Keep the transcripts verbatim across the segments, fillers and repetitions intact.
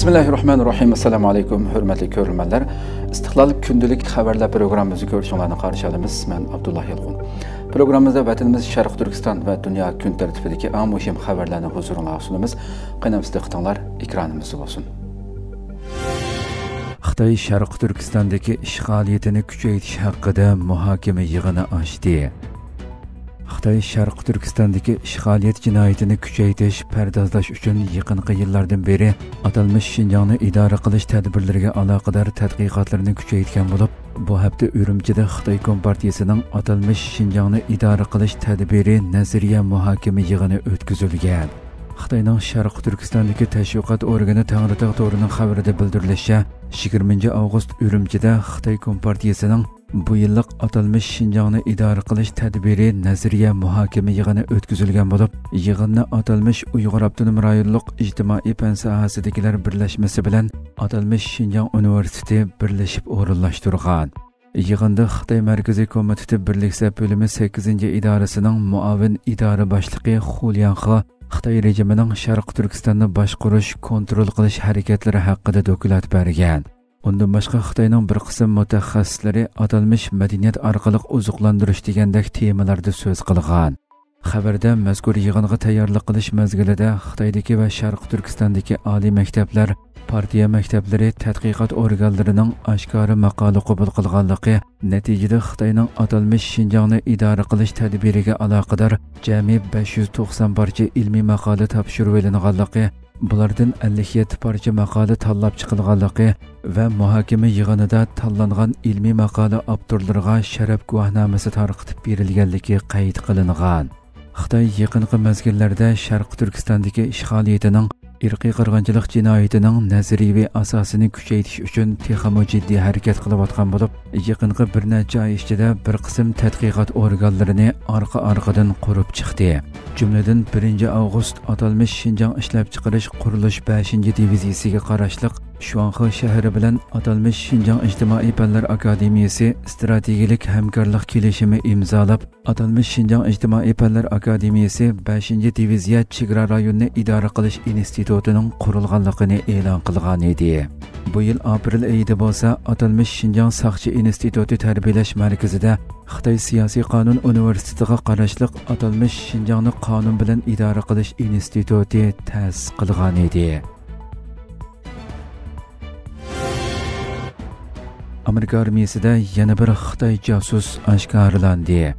بىسمىللاھىررەھمانىررەھىم. ئەسسالامۇ ئەلەيكۇم، ھۆرمەتلىك كۆرۈرمەنلەر. ئىستىقلال كۈندىلىك خەۋەرلەر پروگراممىمىزنى كۆرۈشۈڭلارنى قارشى ئالىمىز. مەن ئابدۇللا يالقۇن. پروگراممىمىزدا ۋەتىنىمىز شەرقىي تۈركىستان ۋە دۇنيا كۈن تەرتىپىدىكى ئەڭ مۇھىم خەۋەرلەرنى ھۇزۇرۇڭلارغا سۇنىمىز. قېنى، دىققىتىڭلار ئېكرانىمىزدا بولسۇن. خىتاي شەرقىي تۈركىستاندىكى ئىشغالىيىتىنى كۈچەيتىش ھەققىدە مۇھاكىمە يىغىنى ئاچتى. خىتاي شەرقىي تۈركىستاندىكى ئىشغالىيەت جىنايىتىنى كۈچەيتىش، پەردازلاش ئۈچۈن يېقىنقى يىللاردىن بېرى ئاتالمىش شىنجاڭنى ئىدارە قىلىش تەدبىرلىرىگە ئالاقىدار تەتقىقاتلىرىنى كۈچەيتكەن بولۇپ، بۇ ھەپتە ئۈرۈمچىدە خىتاي كومپارتىيىسىنىڭ ئاتالمىش شىنجاڭنى ئىدارە قىلىش تەدبىرى نەزەرىيە مۇھاكىمە يىغىنى ئۆتكۈزۈلگەن. خىتاينىڭ شەرقىي تۈركىستاندىكى تەشۋىقات ئورگىنى تەڭرىتاغ تورىنىڭ خەۋىرىدە بىلدۈرۈلۈشىچە، يىگىرمىنچى ئاۋغۇست ئۈرۈمچىدە خىتاي كومپارتىيىسىنىڭ بۇ يىللىق ئاتالمىش شىنجاڭنى ئىدارە قىلىش تەدبىرى نەزەرىيە مۇھاكىمە يىغىنى ئۆتكۈزۈلگەن بولۇپ، يىغىننى ئاتالمىش ئۇيغۇر ئاپتونوم رايونلۇق ئىجتىمائىي پەن ساھەسىدىكىلەر بىرلەشمىسى بىلەن ئاتالمىش شىنجاڭ ئۇنىۋېرسىتېتى بىرلىشىپ ئورۇنلاشتۇرغان. يىغىندا خىتاي مەركىزىي كومىتېتى بىرلىك سەپ بۆلۈمى سەككىزىنچى ئىدارىسىنىڭ مۇئاۋىن ئىدارە باشلىقى خۇ لياڭخې خىتاي رېجىمىنىڭ شەرقىي تۈركىستاننى باشقۇرۇش، كونترول قىلىش ھەرىكەتلىرى ھەققىدە دوكلات بەرگەن. ئۇندىن باشقا، خىتاينىڭ بىر قىسىم مۇتەخەسسىسلىرى ئاتالمىش مەدەنىيەت ئارقىلىق ئوزۇقلاندۇرۇش دېگەندەك تېمىلاردا سۆز قىلغان. خەۋەردە مەزكۇر يىغىنغا تەييارلىق قىلىش مەزگىلىدە خىتايدىكى ۋە شەرقىي تۈركىستاندىكى ئالىي مەكتەپلەر، پارتىيە مەكتەپلىرى، تەتقىقات ئورگانلىرىنىڭ ئاشكارا ماقالە قوبۇل قىلغانلىقى، نەتىجىدە خىتاينىڭ ئاتالمىش شىنجاڭنى ئىدارە قىلىش تەدبىرىگە ئالاقىدار جەمئىي بەش يۈز توقسان پارچە ئىلمىي ماقالە تاپشۇرۇۋېلىنغانلىقى، بۇلاردىن ئەللىك يەتتە پارچە ماقالە تاللاپ چىقىلغانلىقى ۋە مۇھاكىمە يىغىنىدا تاللانغان ئىلمىي ماقالە ئاپتورلىرىغا شەرەپ گۇۋاھنامىسى تارقىتىپ بېرىلگەنلىكى قەيت قىلىنغان. خىتاي يېقىنقى مەزگىللەردە شەرقىي تۈركىستاندىكى ئىشغالىيىتىنىڭ ئىرقىي قىرغىنچىلىق جىنايىتىنىڭ نەزەرىيىۋى ئاساسىنى كۈچەيتىش ئۈچۈن تېخىمۇ جىددىي ھەرىكەت قىلىۋاتقان بولۇپ، يېقىنقى بىر نەچچە ئاي ئىچىدە بىر قىسىم تەتقىقات ئورگانلىرىنى ئارقا-ئارقىدىن قۇرۇپ چىقتى. جۈملىدىن، بىرىنچى ئاۋغۇست ئاتالمىش شىنجاڭ ئىشلەپچىقىرىش قۇرۇلۇش بەشىنچى دىۋىزىيىسىگە قاراشلىق شۇاڭخې شەھىرى بىلەن ئاتالمىش شىنجاڭ ئىجتىمائىي پەنلەر ئاكادېمىيىسى ئىستراتېگىيەلىك ھەمكارلىق كېلىشىمى ئىمزالاپ، ئاتالمىش شىنجاڭ ئىجتىمائىي پەنلەر ئاكادېمىيىسى بەشىنچى دىۋىزىيە چېگرا رايونىنى ئىدارە قىلىش ئىنستىتۇتىنىڭ قۇرۇلغانلىقىنى ئېلان قىلغان ئىدى. بۇ يىل ئاپرېل ئېيىدا بولسا، ئاتالمىش شىنجاڭ ساقچى ئىنستىتۇتى تەربىيەلەش مەركىزىدە خىتاي سىياسىي قانۇن ئۇنىۋېرسىتېتىغا قاراشلىق ئاتالمىش شىنجاڭنى قانۇن بىلەن ئىدارە قىلىش ئىنستىتۇتى تەسىس قىلغان ئىدى. ئامېرىكا ئارمىيىسىدە يەنە بىر خىتاي جاسۇس ئاشكارىلاندى.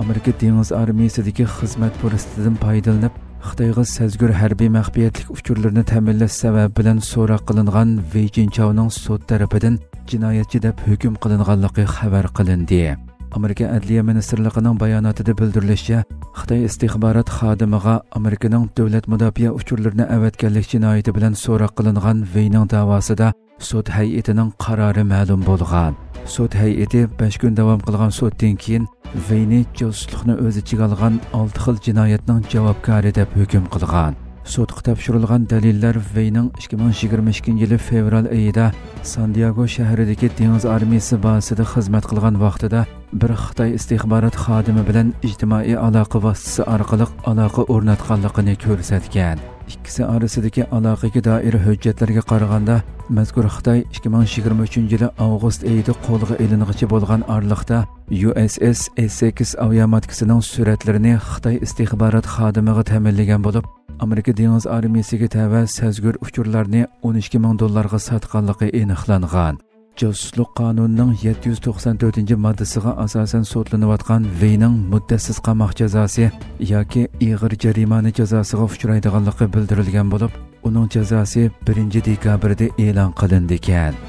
ئامېرىكا دېڭىز ئارمىيىسىدىكى خىزمەت پۇرسىتىدىن پايدىلىنىپ، خىتايغا سەزگۈر ھەربىي مەخپىيەتلىك ئۇچۇرلىرىنى تەمىنلەش سەۋەبى بىلەن سوراق قىلىنغان ۋېي جىنچاۋنىڭ سوت تەرىپىدىن جىنايەتچى دەپ ھۆكۈم قىلىنغانلىقى خەۋەر قىلىندى. ئامېرىكا ئەدلىيە مىنىستىرلىقىنىڭ باياناتىدا بىلدۈرۈلۈشىچە، خىتاي ئىستىخبارات خادىمىغا ئامېرىكىنىڭ دۆلەت مۇداپىئە ئۇچۇرلىرىنى ئەۋەتكەنلىك جىنايىتى بىلەن سوراق قىلىنغان ۋېينىڭ داۋاسىدا سوت ھەيئىتىنىڭ قارارى مەلۇم بولغان. سوت ھەيئىتى بەش كۈن داۋام قىلغان سوتتىن كېيىن، ۋېينى جاسۇسلۇقنى ئۆز ئىچىگە ئالغان ئالتە خىل جىنايەتنىڭ جاۋابكارى دەپ ھۆكۈم قىلغان. سوتقا تاپشۇرۇلغان دەلىللەر ۋېينىڭ ئىككى مىڭ يىگىرمە ئىككىنچى يىلى فېۋرال ئېيىدا سان دىياگو شەھىرىدىكى دېڭىز ئارمىيىسى بازىسىدا خىزمەت قىلغان ۋاقتىدا بىر خىتاي ئىستىخبارات خادىمى بىلەن ئىجتىمائىي ئالاقە ۋاسىتىسى ئارقىلىق ئالاقە ئورناتقانلىقىنى كۆرسەتكەن. ئىككىسى ئارىسىدىكى ئالاقىگە دائىر ھۆججەتلەرگە قارىغاندا، مەزكۇر خىتاي ئىككى مىڭ يىگىرمە ئۈچىنچى يىلى ئاۋغۇست ئېيىدا قولغا ئېلىنغىچە بولغان ئارىلىقتا يۇ ئېس ئېس ئېسېكس ئاۋىئاماتكىسىنىڭ سۈرەتلىرىنى خىتاي ئىستىخبارات خادىمىغا تەمىنلىگەن بولۇپ، ئامېرىكا دېڭىز ئارمىيىسىگە تەۋە سەزگۈر ئۇچۇرلارنى ئون ئىككى مىڭ دوللارغا ساتقانلىقى ئېنىقلانغان. جاسۇسلۇق قانۇنىنىڭ يەتتە يۈز توقسان تۆتىنچى ماددىسىغا ئاساسەن سوتلىنىۋاتقان ۋېينىڭ مۇددەتسىز قاماق جازاسى ياكى ئېغىر جەرىمانە جازاسىغا ئۇچرايدىغانلىقى بىلدۈرۈلگەن بولۇپ، ئۇنىڭ جازاسى بىرىنچى دېكابىردا ئېلان قىلىنىدىكەن.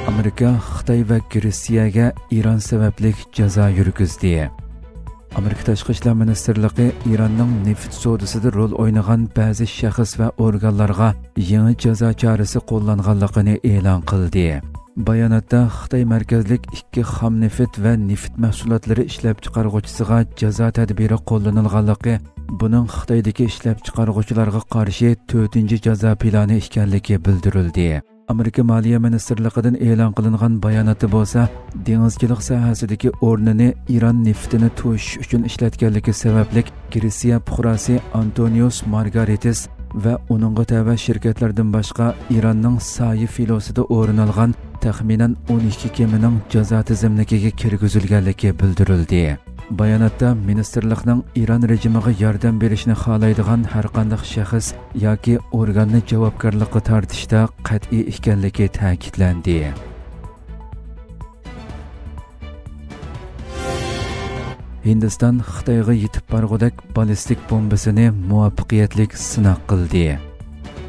ئامېرىكا خىتاي ۋە گرېتسىيەگە ئىران سەۋەبلىك جازا يۈرگۈزدى. ئامېرىكا تاشقى ئىشلار مىنىستىرلىقى ئىراننىڭ نېفىت سودىسىدا رول ئوينىغان بەزى شەخس ۋە ئورگانلارغا يېڭى جازا چارىسى قوللانغانلىقىنى ئېلان قىلدى. باياناتتا خىتاي مەركەزلىك ئىككى خام نېفىت ۋە نېفىت مەھسۇلاتلىرى ئىشلەپچىقارغۇچىسىغا جازا تەدبىرى قوللىنىلغانلىقى، بۇنىڭ خىتايدىكى ئىشلەپچىقارغۇچىلارغا قارشى تۆتىنچى جازا پىلانى ئىكەنلىكى بىلدۈرۈلدى. ئامېرىكا مالىيە مىنىستىرلىقىدىن ئېلان قىلىنغان باياناتتا بولسا، دېڭىزچىلىق ساھەسىدىكى ئورنىنى ئىران نېفىتىنى توشۇش ئۈچۈن ئىشلەتكەنلىكى سەۋەبلىك، گرېتسىيە پۇقراسى ئانتونىيوس مارگارىتىس ۋە ئۇنىڭغا تەۋە شىركەتلەردىن باشقا ئىراننىڭ سايە فىلوسىدا ئورۇن ئالغان تەخمىنەن ئون ئىككى كېمىنىڭ جازا تىزىملىكىگە كىرگۈزۈلگەنلىكى بىلدۈرۈلدى. باياناتتا مىنىستىرلىقنىڭ ئىران رېجىمىغا ياردەم بېرىشنى خالايدىغان ھەرقانداق شەخس ياكى ئورگاننى جاۋابكارلىققا تارتىشتا قەتئىي ئىكەنلىكى تەكىتلەندى. ھىندىستان خىتايغا يېتىپ بارغۇدەك بالىستىك بومبىسىنى مۇۋەپپەقىيەتلىك سىناق قىلدى.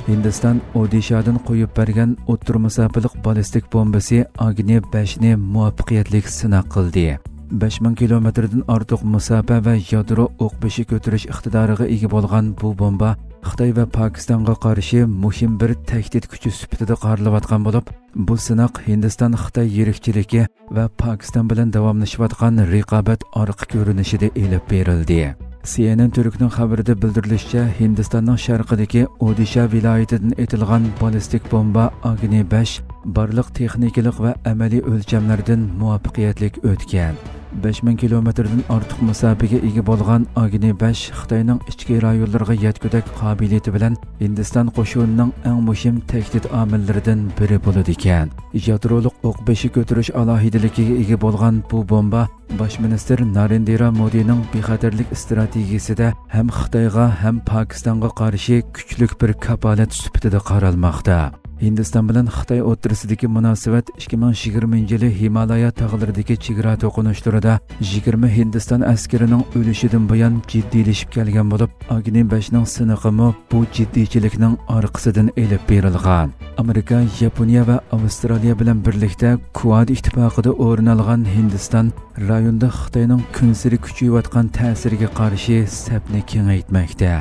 ھىندىستان ئودىشادىن قويۇپ بەرگەن ئوتتۇرا مۇساپىلىق بالىستىك بومبىسى ئاگنى بەشنى مۇۋەپپەقىيەتلىك سىناق قىلدى. بەش مىڭ كىلومېتىردىن ئارتۇق مۇساپە ۋە يادرو ئوق بېشى كۆتۈرۈش ئىقتىدارىغا ئىگە بولغان بۇ بومبا خىتاي ۋە پاكىستانغا قارشى مۇھىم بىر تەھدىت كۈچى سۈپىتىدە قارىلىۋاتقان بولۇپ، بۇ سىناق ھىندىستان خىتاي يىرىكچىلىكى ۋە پاكىستان بىلەن داۋاملىشىۋاتقان رىقابەت ئارقا كۆرۈنۈشىدە ئېلىپ بېرىلدى. سى ئېن ئېن تۈركنىڭ خەۋىرىدە بىلدۈرۈلۈشىچە، ھىندىستاننىڭ شەرقىدىكى ئودىشا ۋىلايىتىدىن ئېتىلغان بالىستىك بومبا ئاگنى بەش بارلىق تېخنىكىلىق ۋە ئەمەلىي ئۆلچەملەردىن مۇۋەپپەقىيەتلىك ئۆتكەن. بەش مىڭ كىلومېتىردىن ئارتۇق مۇساپىگە ئىگە بولغان ئاگنى بەش خىتاينىڭ ئىچكى رايونلىرىغا يەتكۈدەك قابىلىيىتى بىلەن ھىندىستان قوشۇنىنىڭ ئەڭ مۇھىم تەھدىت ئامىللىرىدىن بىرى بولىدىكەن. يادرولۇق ئوق بېشى كۆتۈرۈش ئالاھىدىلىكىگە ئىگە بولغان بۇ بومبا باش مىنىستىر نارېندىرا مودىنىڭ بىخەتەرلىك ئىستراتېگىيىسىدە ھەم خىتايغا، ھەم پاكىستانغا قارشى كۈچلۈك بىر كاپالەت سۈپىتىدە قارالماقتا. ھىندىستان بىلەن خىتاي ئوتتۇرىسىدىكى مۇناسىۋەت ئىككى مىڭ يىگىرمىنچى يىلى ھىمالايا تاغلىرىدىكى چېگرا توقۇنۇشلىرىدا يىگىرمە ھىندىستان ئەسكىرىنىڭ ئۆلۈشىدىن بۇيان جىددىيلىشىپ كەلگەن بولۇپ، ئاگنى بەشنىڭ سىنىقىمۇ بۇ جىددىيچىلىكنىڭ ئارقىسىدىن ئېلىپ بېرىلغان. ئامېرىكا، ياپونىيە ۋە ئاۋسترالىيە بىلەن بىرلىكتە كۇۋاد ئىتتىپاقىدا ئورۇن ئالغان ھىندىستان رايوندا خىتاينىڭ كۈنسېرى كۈچىيىۋاتقان تەسىرىگە قارشى سەپنى كېڭەيتمەكتە.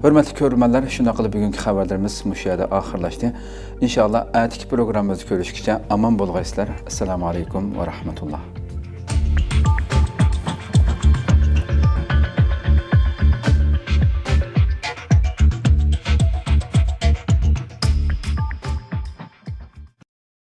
ھۆرمەتلىك كۆرۈرمەنلەر، شۇنداق قىلىپ بۈگۈنكى خەۋەرلىرىمىز مۇشۇ يەردە ئاخىرلاشتى. ئىنشائاللا، ئەتىكى پروگراممىمىزدا كۆرۈشكىچە ئامان بولغايسىلەر. ئەسسالامۇ ئەلەيكۇم ۋە رەھمەتۇللا.